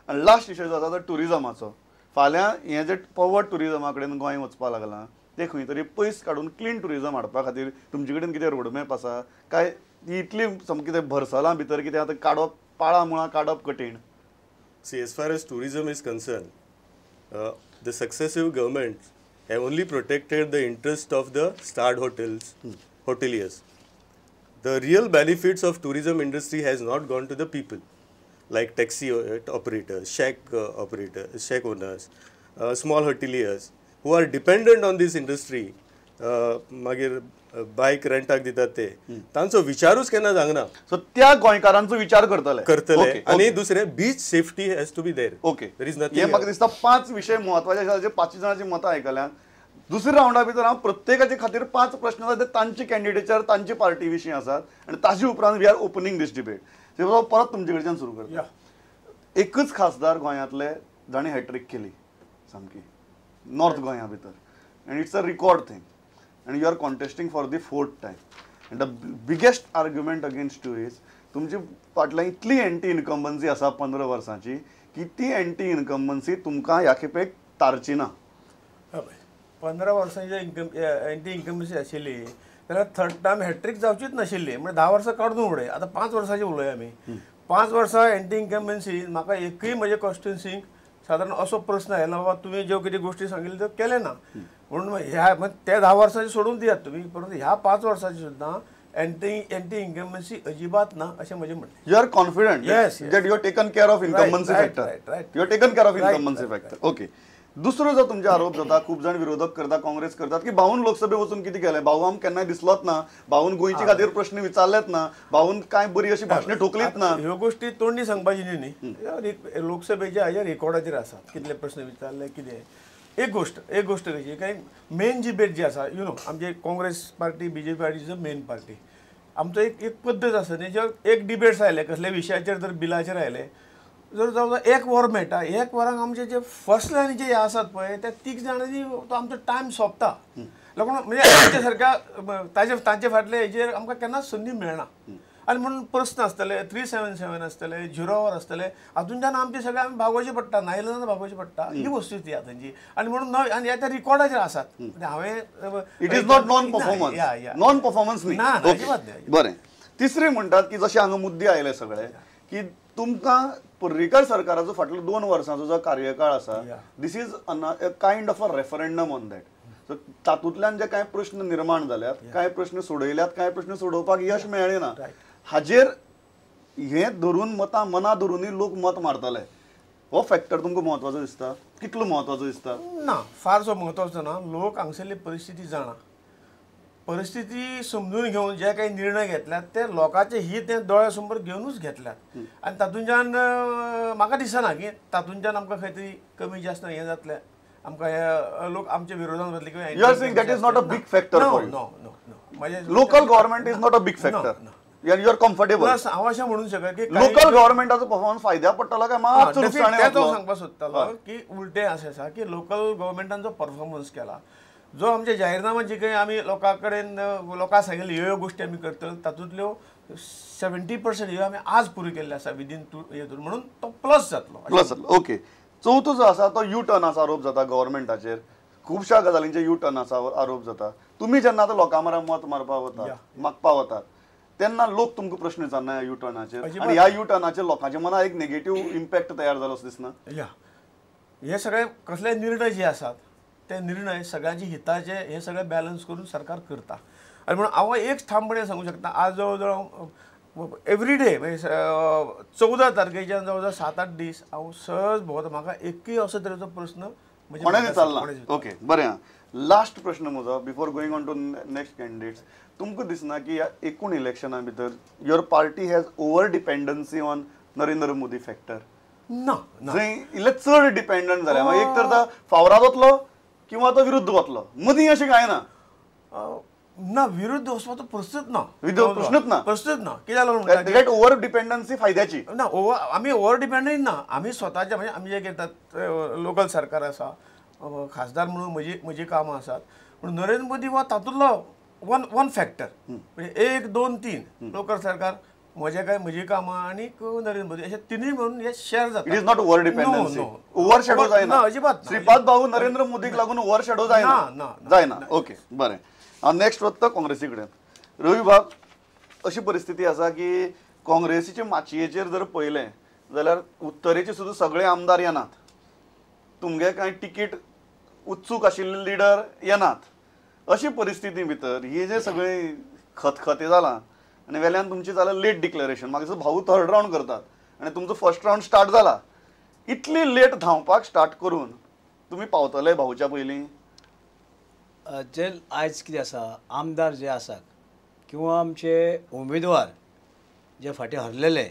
आनी last issue जो आसा तो टुरिजमाचो. फाल्यां हें जे पवर्ड टुरिजमा कडेन गोंय वचपाक लागलां ते खंय तरी पयस काडून क्लीन टुरिजम हाडपा खातीर तुमचे कडेन कितें रोडमॅप आसा काय ती इतली सामकी तें भरसलां भितर कितें आतां काडप पाळां मुळां काडप कठीण? See, as far as tourism is concerned, the successive governments have only protected the interest of the starred hotels, hoteliers. The real benefits of tourism industry has not gone to the people, like taxi operators, shack operators, shack owners, small hoteliers who are dependent on this industry. मागीर बायक रेंटाक दितात ते तांचो विचारूच केन्ना जावंक ना. So त्या गोंयकारांचो विचार करतले. आनी दुसरें, beach safety has to be there. Okay, there is nothing. हे म्हाका दिसता 5 विशय म्हत्वाचे आसा जे 5 जाणांची मतां आयकल्यात. दुसऱ्या रावंडा भितर हांव प्रत्येकाचे खातीर 5 प्रश्न आसा ते तांचे कॅन्डिडेचर तांचे पार्टी विशीं आसात आनी ताजे उपरांत we are opening this debate. परत तुमचे कडच्यान सुरू करता. एकच खासदार गोंयांतले जाणें हॅट्रीक केली सामकी नॉर्थ गोंया भितर, and it's a record thing, and you are contesting for the 4th time. And the biggest argument against you is तुमची फाटल्यान इतली एंटी इनकम्बन्सी आसा 15 वर्सांची की ती एंटी इनकम्बन्सी तुमकां ह्या खेपेक तारची ना. 15 वर्सांची एंटी इनकम्बन्सी आशिल्ली जाल्यार थर्ड टायम हॅट्रीक जावचीच नाशिल्ली. म्हणजे 10 वर्सां काडून उडय, आतां 5 वर्सांची उलय आमी. 5 वर्सां एंटी इनकम्बन्सी म्हाका एकूय म्हजे कॉन्स्टिट्युन्सीक सादारण असो प्रस्न आयला बाबा तुवें ज्यो कितें गोश्टी सांगिल्ल्यो त्यो केलें ना म्हणून ह्या ते 10 वर्सांचे सोडून दियात तुमी, परंतु ह्या 5 वर्सांची सुद्दां एंटी इनकम्बन्सी अजिबात ना अशें म्हजें म्हणणें. You are confident that you are taken care of incumbency factor. You are taken care of incumbency factor. Okay, दुसरो जो तुमचे आरोप जाता, खूब जाण विरोधक करता, काँग्रेस करतात की भाऊन लोकसभे वचून कितें केलें, भाऊ आम केन्नाय दिसलोच ना, भाऊन गोंयचे खातीर प्रश्न विचारलेच ना, भाऊन कांय बरी अशी भाशणां ठोकलीच ना. ह्यो गोश्टी तोंडी सांगपाची न्ही, लोकसभेच्या हाजेर रेकॉर्डाचेर आसा कितले प्रश्न विचारले कितें. एक गोश्ट कशी काय मेन जी बेट जी आसा, you know आमचे Congress party BJP party is a main party. आमचो एक पद्दत आसा न्ही, जे एक डिबेट्स आयले कसल्या विशयाचेर जर बिलाचेर आयले जर जावं एक वर मेळटा, एक वरांक आमचे जे फर्स्ट लायनीचे हे आसात पळय त्या 3 जाणांनी तो आमचो टायम सोंपता. लोकांक म्हणजे आमच्या सारक्या ताजे तांचे फाटले हेजेर आमकां केन्नाच संदी मेळना. आनी म्हणून प्रस्न आसतले 377 आसतले, 0 वर आसतले, हातूंतल्यान आमचे सगळे आमी भागोवचे पडटा, नायलाजान भागोवचे पडटा. ही वस्तुस्थिती आहा तांची. आनी म्हणून नवे आनी आतां रिकॉर्डाचेर आसात. म्हणजे हांवें it is not non performance, non performance न्ही, अजिबात न्ही. बरें, तिसरें म्हणटात की जशें हांगा मुद्दे आयले सगळे की तुमकां पर्रीकर सरकाराचो फाटलो 2 वर्सांचो जो कार्यकाळ आसा, this is a kind of a referendum on that. So तातूंतल्यान जे कांय प्रश्न निर्माण जाल्यात, कांय प्रश्न सोडयल्यात, कांय प्रश्न सोडोवपाक यश मेळ्ळें ना, हाजेर हे धरून मतां मनां धरुनूय लोक मत मारतले. हो फॅक्टर तुमकां म्हत्वाचो दिसता? कितलो म्हत्वाचो दिसता? ना, फारसो म्हत्वाचो ना. लोक हांगसरली परिस्थिती जाणा, परिस्थिती समजून घेवन जे काही निर्णय घेतल्यात ते लोकांचे हित हे दोळ्या समोर घेवनूच घेतल्यात. आनी तातूंतल्यान म्हाका दिसना की तातूंतल्यान आमकां खंय तरी कमी जास्त हें जातलें, आमकां हे लोक आमच्या विरोधान वतले किंवा. You are saying that is not a big factor for you? No no no, local government is not a big factor. You are comfortable? Plus हांव अशें म्हणूंक शकता की लोकल गव्हर्मेंटाचो परफॉर्मन्स फायद्याक पडटलो काय मातसो लुकसाण? तेंच हांव सांगपाक सोदतालो की उलटें अशें आसा की लोकल गव्हर्मेंटान जो परफॉर्मन्स केला, जो आमचे जाहीरनामा जी काही आमी लोकां कडेन लोकांक सांगिल्ले ह्यो ह्यो गोश्टी आमी करतले तातूंतल्यो 70% ह्यो आमी आज पुरो केल्ल्यो आसा विदीन 2 हेतून, म्हणून तो प्लस जातलो. प्लस जातलो. ओके, चवथो जो आसा तो यू टर्नाचो आरोप जाता गव्हर्मेंटाचेर, खुबश्या गजालींचे यू टर्नाचो आरोप जाता. तुमी जेन्ना आतां लोकां मरा मत मारपाक वतात, मागपाक वतात, तेन्ना लोक तुमकां प्रश्न विचारना यू टर्नाचेर, आनी ह्या यू टर्नाचेर लोकांच्या मनार एक नेगेटीव इम्पॅक्ट तयार जालो असो दिसना? या हे सगळे कसले निर्णय जे आसात ते निर्णय सगळ्यांचे हिताचे हे सगळे बॅलन्स करून सरकार करता. आनी म्हणून हांव एक ठामपणे सांगू शकता, आज जवळ जवळ एवरी डे म्हणजे 14 तारखेच्यान जवळ जवळ 7-8 दीस हांव सहज भोंवता, म्हाका एकूय असो तरेचो प्रस्न कोणें विचारला. ओके, बरें, लास्ट प्रश्न म्हजो before going on to next candidates. तुमकां दिसना की ह्या एकूण इलेक्शना भितर your party has over dependency on Narendra Modi factor? ना, जंय इल्ले चड डिपेंडंट जाल्या, मागीर एक तर तो फावराद वतलो किंवा तो विरुद्ध वतलो, मदीं अशें कांय ना. ना, विरुद्ध वचपाचो प्रश्नच ना, प्रश्नच ना, प्रश्नच ना. कित्याक लागून म्हणटा that over dependency फायद्याची ना? आमी ओवर डिपेंडंट ना, आमी स्वताचे म्हणजे आमी जे करतात लोकल सरकार आसा, खासदार म्हणून म्हजी कामां आसात, पूण नरेंद्र मोदी हो तातूंतलो वन फॅक्टर. म्हणजे 1 2 3 लोकल सरकार, म्हजे काय म्हजी कामां आनी नरेंद्र मोदी अशे तिनूय म्हणून हे शेअर जाता. It is not over dependency, over shadow जायना अजिबात. श्रीपाद भाऊ नरेंद्र मोदीक लागून ओव्हर शॅडो जायना, जायना. ओके बरें, हांव नेक्स्ट वता काँग्रेसी कडेन. रवी बाब, अशी परिस्थिती आसा की काँग्रेसीचे माचयेचेर जर पळयलें जाल्यार उत्तरेचे सुद्दां सगळे आमदार येनात, तुमगे कांय तिकीट उत्सूक आशिल्ले लिडर येनात. अशी परिस्थिती भितर हे जे सगळे खतखते जालां आनी वेल्यान तुमचें जालां लेट डिक्लेरेशन, मागीर भाऊ थर्ड रावंड करतात आनी तुमचो फर्स्ट रावंड स्टार्ट जाला. इतली लेट धांवपाक स्टार्ट करून तुमी पावतले भाऊच्या पयलीं? जे आयज कितें आसा, आमदार जे आसात किंवा आमचे उमेदवार जे फाटीं हरलेले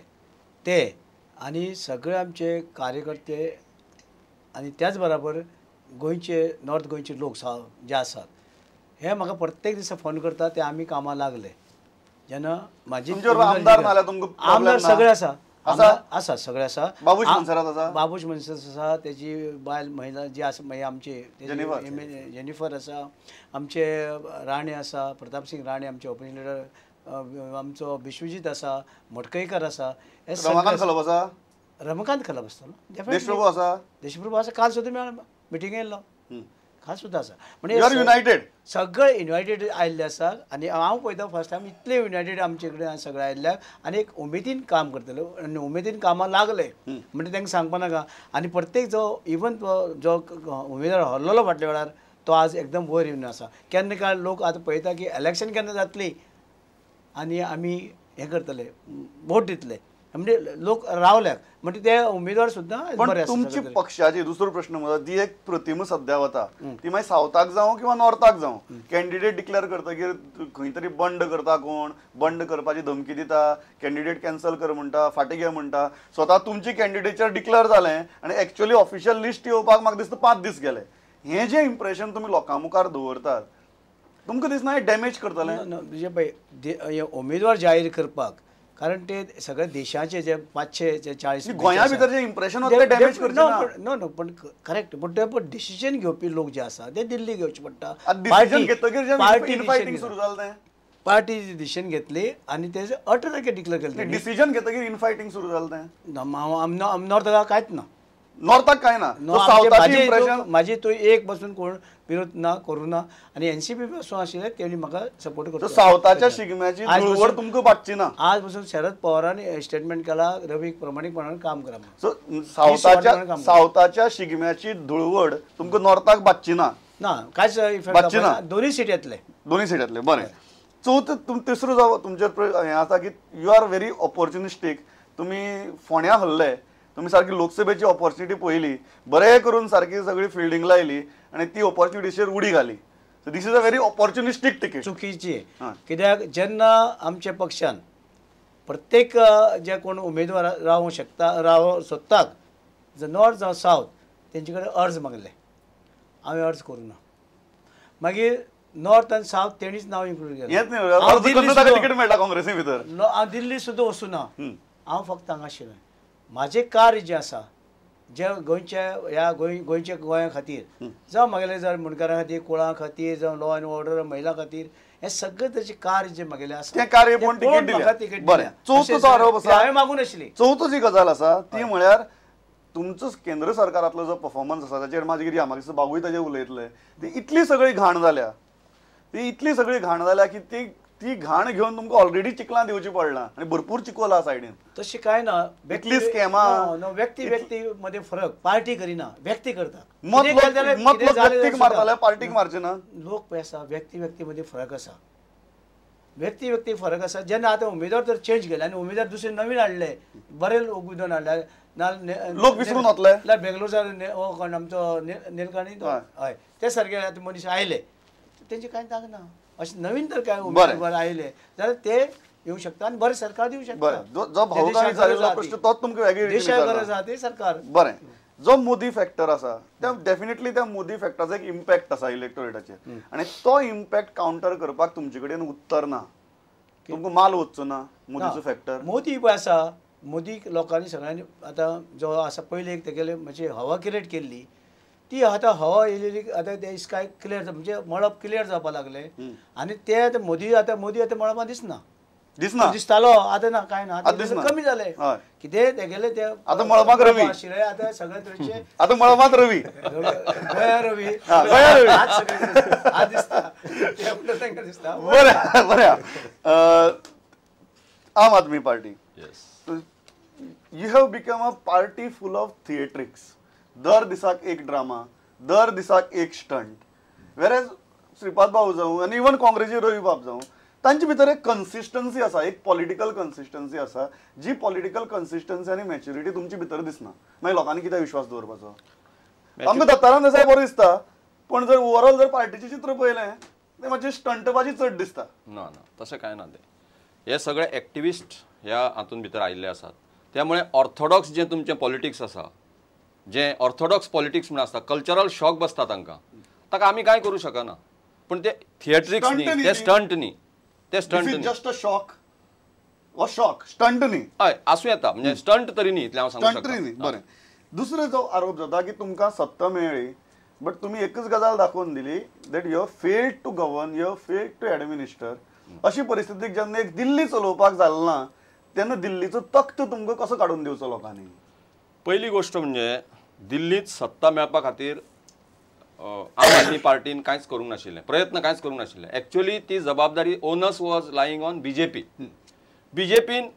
ते आनी सगळे आमचे कार्यकर्ते आनी त्याच बराबर गोंयचे नॉर्थ गोंयचे लोक जे आसात हे म्हाका प्रत्येक दिसा फोन करता. ते आमी कामां लागले जेन्ना म्हाजी आमदार सगळे आसा, आसा सगळे आसा. बाबूश मनसरात आसा, बाबूश मनसरात आसा, तेजी बायल महिला जी आसा मागीर आमची जेनिफर आसा, आमचे राणे आसा, प्रताप सिंग राणे आमचे ऑपोजिशन लिडर, आमचो विश्वजीत आसा, मडकयकर आसा, हे रमाकांत खलप आसा, रमाकांत खलप आसतलो, देशप्रभू आसा, देशप्रभू आसा. काल सुद्दां मिटिंग येयल्लो, काल सुद्दां आसा. म्हणजे युनायटेड सगळे इन्वायटेड आयिल्ले आसा आनी हांव पळयता फर्स्ट टायम इतले युनायटेड आमचे कडेन सगळे आयिल्ले आनी एक उमेदीन काम करतले आनी उमेदीन कामां लागले म्हणजे तांकां सांगपा नाका. आनी प्रत्येक जो इवन जो उमेदवार हरलेलो फाटल्या वेळार तो आज एकदम वयर येवन आसा. केन्ना काय लोक आतां पळयता की इलेक्शन केन्ना जातली आनी आमी हें करतले, वोट दितले, म्हणजे लोक रावल्यात म्हणजे ते उमेदवार सुद्दां बरे आसा. तुमची पक्षाची दुसरो प्रश्न म्हणजे ती एक प्रतिमा सध्या वता ती मागीर सावथाक जावं किंवा नॉर्थाक जावं, कॅन्डिडेट डिक्लेअर करतकीर खंय तरी बंड करता, कोण बंड करपाची धमकी दिता, कॅन्डिडेट कॅन्सल कर म्हणटा, फाटीं घे म्हणटा. स्वता तुमची कॅन्डिडेचर डिक्लेअर जालें आनी एक्चुअली ऑफिशियल लिस्ट येवपाक म्हाका दिसता 5 दीस गेले. हें जें इम्प्रेशन तुमी लोकां मुखार दवरतात तुमकां दिसना हें डॅमेज करतलें? म्हणजे पळय उमेदवार जाहीर करपाक, कारण ते सगळे देशाचे जे 540 गोंया भितर जे इम्प्रेशन वता डॅमेज करचें ना. नो नो पण करेक्ट, पण ते पण डिसिजन घेवपी लोक जे आसा ते दिल्ली घेवचे पडटा. डिसिजन घेतकीर जे इनफायटिंग सुरू जालें तें, पार्टी डिसिजन घेतली आनी ते 18 तारखेर डिक्लेअर केलें. डिसिजन घेतकीर इनफायटिंग सुरू जालें तें नॉर्थाक कांयच ना, नॉर्थाक कांय ना. म्हाजी तो एक बसून कोण विरोध ना करूं ना आनी एनसीपी पासून आशिल्ले तेणी म्हाका सपोर्ट करता. सावथाच्या शिगम्याची धुळवड तुमकां बादची ना. आज पासून शरद पवारान स्टेटमेंट केला रवीक प्रमाणीकपणान काम करा. सो सावथाच्या शिगम्याची धुळवड तुमकां नॉर्थाक बादची ना, ना कांयच इफेक्ट ना. दोनूय सीट येतले, दोनूय सीट येतले. बरें, चवथ तिसरो जो तुमचेर हें आसा की you are very opportunistic. तुमी फोंड्या हल्ले, तुमी सारकी लोकसभेची ऑपॉर्च्युनिटी पळयली, बरें करून सारकी सगळी फिल्डींग लायली आनी ती ऑपॉर्च्युनिटीचेर उडी घाली. So this is a very opportunistic ticket. चुकीची, कित्याक जेन्ना आमच्या पक्षान प्रत्येक जे कोण उमेदवार रावूंक शकता, रावंक सोदतात, नॉर्थ जावं सावथ, तेंचे कडेन अर्ज मागले, हांवें अर्ज करूं ना. मागीर नॉर्थ आनी सावथ तेणीच नांव इन्क्लूड केलें. हांव दिल्ली सुद्दां वचूं ना, हांव फक्त हांगा आशिल्लें. म्हाजें कार्य जें आसा जे गोंयच्या ह्या गोंयच्या गोंया खातीर जावं म्हागेले जर मुंडकारां खातीर, कुळां खातीर, जावं लॉ एंड ऑर्डर महिलां खातीर, हें सगळें ताचें कार्य जें म्हागेलें आसा तें कार्य पळोवन तिकेट दिल्या. बरें, चवथो आरोप आसा, हांवें मागून आशिल्ली. चवथो जी गजाल आसा ती म्हळ्यार तुमचो केंद्र सरकारांतलो जो परफॉर्मन्स आसा ताचेर मागीर या मागीर बाबूय ताजेर उलयतले. ती इतली सगळी घाण जाल्या, ती इतली सगळी घाण जाल्या की ती ती घाण घेवन तुमकां ऑलरेडी चिकलां दिवची पडला आनी भरपूर चिकोल आसा सायडीन. तशें कांय ना, इतली स्कॅमां, व्यक्ती व्यक्ती मदें फरक, पार्टी करिना, व्यक्ती करता. मत व्यक्तीक मारताले, पार्टीक मारचे ना. लोक पळय आसा, व्यक्ती व्यक्ती मदीं फरक आसा, व्यक्ती व्यक्ती फरक आसा. जेन्ना आतां उमेदवार तर चेंज केले आनी उमेदवार दुसरे नवीन हाडले, बरे उमेदवार हाडले, लोक विसरून वतले. बेंगलोरचा कोण आमचो निलकणी, हय, ते सारके आतां मनीस आयले, तेंचे कांय तांक ना. अशें नवीन तर काय उमेदवार आयले जाल्यार ते येवं शकता आनी बरें सरकार दिवं शकता. जो भाऊ प्रश्न तोच तुमकां वेगळी देशाक गरज आसा ती सरकार. बरें, जो मोदी फॅक्टर आसा त्या डेफिनेटली त्या मोदी फॅक्टराचो एक इम्पॅक्ट आसा इलेक्टोरेटाचेर आनी तो इम्पॅक्ट कावंटर करपाक तुमचे कडेन उत्तर ना, तुमकां माल वचचो ना मोदीचो फॅक्टर. मोदी पळय आसा, मोदी लोकांनी सगळ्यांनी आतां जो आसा पयलीं एक तेगेले म्हणजे हवा क्रिएट केल्ली, ती आतां हवा येयलेली आतां ते स्काय क्लियर म्हणजे मळब क्लियर जावपाक लागलें आनी ते आतां मोदी आतां मळबां दिसना. दिसना दिसतालो आतां ना कांय ना आतां कमी जालें कितें तेगेले ते आतां मळबाक रवी आशिल्ले आतां सगळे तरेचे आतां मळबांत रवी गोंया रवी गोंया रवी आज दिसता तांकां दिसता. बरें बरें. Aam Aadmi Party, you have become a party full of theatrics. दर दिसाक एक ड्रामा, दर दिसाक एक स्टंट. वेरेज श्रीपाद भाऊ जावं आनी इवन काँग्रेसी रवी बाब जावं तांचे भितर एक कन्सिस्टन्सी आसा, एक पॉलिटिकल कन्सिस्टन्सी आसा, जी पॉलिटिकल कन्सिस्टन्सी आनी मॅच्युरिटी तुमचे भितर दिसना. मागीर लोकांनी कित्याक विश्वास दवरपाचो? आमकां दत्ताराम देसाय बरो दिसता, पण जर ओवरऑल जर पार्टीचें चित्र पळयलें तें मातशें स्टंटबाजी चड दिसता. ना ना तशें कांय ना. तें हे सगळे एक्टिविस्ट ह्या हातून भितर आयिल्ले आसात. त्यामुळे ऑर्थोडॉक्स जें तुमचें पॉलिटिक्स आसा, जें ऑर्थोडॉक्स पॉलिटिक्स म्हण आसता, कल्चरल शॉक बसता तांकां, ताका आमी कांय करूं शकना. पूण ते थिएट्रिक्स न्ही, ते स्टंट न्ही, ते स्टंट न्ही, जस्ट अ शॉक हो शॉक स्टंट न्ही. हय आसूं येता, म्हणजे स्टंट तरी न्ही इतलें हांव सांगूं शकता. बरें, दुसरो जो आरोप जाता की तुमकां सत्ता मेळ्ळी बट तुमी एकच गजाल दाखोवन दिली that you have failed to govern, you have failed to administer. अशी परिस्थितीक जेन्ना एक दिल्ली चलोवपाक जालें ना तेन्ना दिल्लीचो तख्त तुमकां कसो काडून दिवचो लोकांनी? पयली गोश्ट म्हणजे दिल्लींत सत्ता मेळपा खातीर आम आदमी पार्टीन कांयच करूंक नाशिल्लें, प्रयत्न कांयच करूंक नाशिल्ले. एक्चुअली ती जबाबदारी onus was lying on BJP. बीजेपीन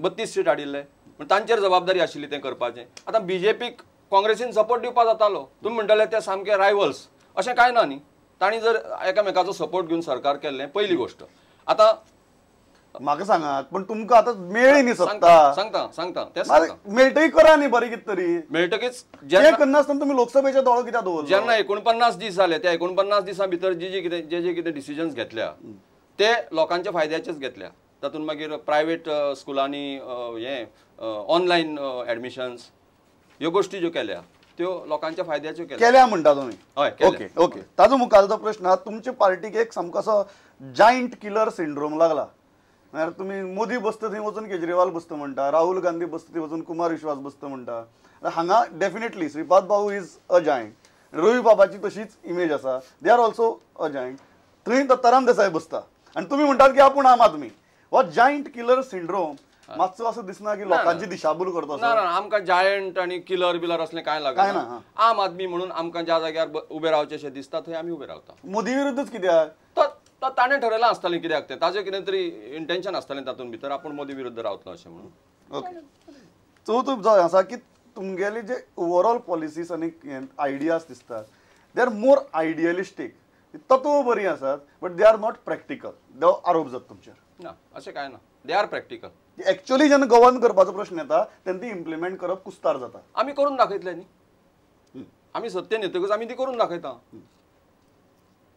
32 seat हाडिल्ले, पूण तांचेर जबाबदारी आशिल्ली तें करपाचें. आतां बीजेपीक काँग्रेसीन सपोर्ट दिवपा जातालो. तुमी म्हणटाले ते सामके रायवल्स, अशें कांय ना न्ही. तांणी जर एकामेकाचो सपोर्ट घेवन सरकार केल्लें, पयली गोश्ट. आतां म्हाका सांगात, पण तुमकां आतां मेळ्ळी न्ही सत्ता. सांगता सांगता तें सांगता, मेळटकीच करा न्ही बरें कितें तरी. मेळटकीच जें करनासतना तुमी लोकसभेच्या दोळो कित्याक दवरलो? जेन्ना 49 दीस जाले, त्या 49 दिसां भितर जी जी कितें जे जे कितें डिसिजन्स घेतल्या ते लोकांच्या फायद्याचेच घेतल्या. तातूंत मागीर प्रायवेट स्कुलांनी हें ऑनलायन एडमिशन्स ह्यो गोश्टी ज्यो केल्या त्यो लोकांच्या फायद्याच्यो केल्या म्हणटा तुमी? हय. Okay okay. ताजो मुखारचो प्रश्न, तुमचे पार्टीक एक सामको असो जायंट किलर सिंड्रोम लागला. म्हळ्यार तुमी मोदी बसता थंय वचून केजरीवाल बसता म्हणटा, राहुल गांधी बसता थंय वचून कुमार विश्वास बसता म्हणटा. हांगा डेफिनेटली श्रीपाद भाऊ is a giant, रवी बाबाची तशीच इमेज आसा, they are also a giant. थंय दत्ताराम देसाय बसता आनी तुमी म्हणटात की आपूण आम आदमी. हो जायंट किलर सिंड्रोम मातसो असो दिसना की लोकांची दिशाभूल करता? ना ना, आमकां जायंट आनी किलर बिलर असलें कांय लागना. आम आदमी म्हणून आमकां ज्या जाग्यार उबे रावचें शें दिसता थंय आमी उबे रावता. मोदी विरुद्धच कित्याक? तो ताणें ठरयलां आसतलें कित्याक तें, ताजें कितें तरी इंटेन्शन आसतलें तातूंत भितर, आपूण मोदी विरुद्ध रावतलो अशें म्हणून. ओके. चवथो जो आसा की तुमगेले जे ओवरऑल पॉलिसीज आनी आयडियाज दिसतात they are more idealistic, तत्व बरीं आसात but they are not practical. तो आरोप जाता तुमचेर? ना, अशें कांय ना, they are practical. Actually जेन्ना गवर्न करपाचो प्रश्न येता तेन्ना ती इम्प्लिमेंट करप कुस्तार जाता. आमी करून दाखयतले न्ही, आमी सत्तेन येतकच आमी ती करून दाखयता.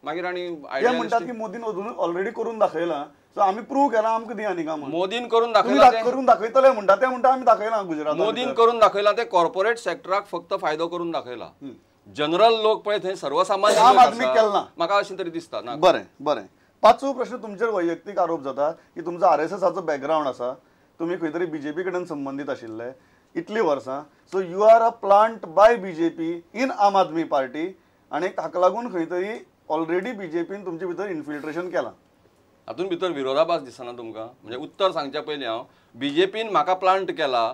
मागीर आनी ते म्हणटात की मोदीन अजून ऑलरेडी करून दाखयलां, सो आमी प्रूव केलां, आमकां दी आनी काम. मोदीन करून दाखयलां, करून दाखयतले म्हणटा ते, म्हणटा आमी दाखयलां गुजरात. मोदीन करून दाखयलां ते कॉर्पोरेट सेक्टराक फक्त फायदो करून दाखयला, जनरल लोक पळय थंय सर्वसामान्य आम आदमी केला म्हाका अशें तरी दिसता ना. बरें बरें. पांचवो प्रश्न, तुमचेर वैयक्तीक आरोप जाता की तुमचो आरएसएसाचो बॅकग्रावंड आसा, तुमी खंय तरी बीजेपी कडेन संबंदीत आशिल्ले इतलीं वर्सां, so you are a plant by BJP in Aam Aadmi Party आनी ताका लागून खंय तरी ऑलरेडी बीजेपीन तुमचे भितर इन्फिल्ट्रेशन केलां. हातूंत भितर विरोधाभास दिसना तुमकां? म्हणजे उत्तर सांगच्या पयलीं हांव बीजेपीन म्हाका प्लांट केला,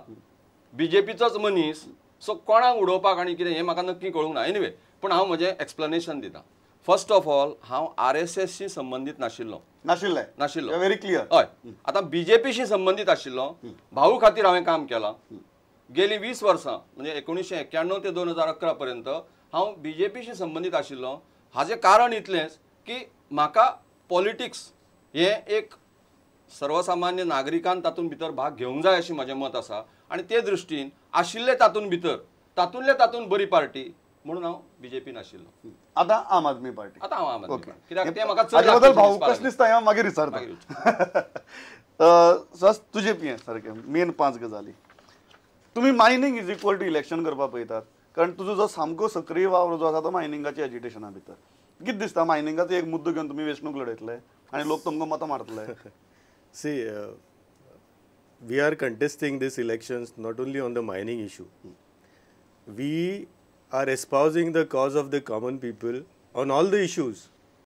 बीजेपीचोच मनीस, सो कोणाक उडोवपाक आनी कितें हें म्हाका नक्की कळूंक ना. एनिवे, पूण हांव म्हजें एक्सप्लेनेशन दिता. फर्स्ट ऑफ ऑल, हांव आरएसएसशी संबंदीत नाशिल्लो. नाशिल्ले नाशिल्लो, व्हेरी क्लियर. हय. आतां बीजेपीशी संबंदीत आशिल्लो, भाऊ खातीर हांवें काम केलां गेलीं 20 वर्सां, म्हणजे 1991 ते 2011 पर्यंत हांव बीजेपीशी संबंदीत आशिल्लो. हाजें कारण इतलेंच की म्हाका पॉलिटिक्स हें एक सर्वसामान्य नागरिकान तातूंत भितर भाग घेवंक जाय अशें म्हजें मत आसा आनी ते दृश्टीन आशिल्ले तातूंत भितर तातूंतले तातूंत बरी पार्टी म्हणून हांव बीजेपीन आशिल्लो. आतां आम आदमी पार्टी. आतां हांव आम आदमी पार्टी कित्याक तें म्हाका चड भावूक कशें दिसता हांव मागीर विचारता. सस तुजें पियें सारकें मेन 5 गजाली. तुमी mining is equal to election करपाक पळयतात, कारण तुजो जो सामको सक्रीय वावर जो आसा तो मायनिंगाच्या एजिटेशना भितर. कितें दिसता मायनिंगाचो एक मुद्दो घेवन तुमी वेंचणूक लडयतले आनी लोक तुमकां मतां मारतले? See, we are contesting these elections not only on the mining issue. We are espousing the cause of the common people on all the issues.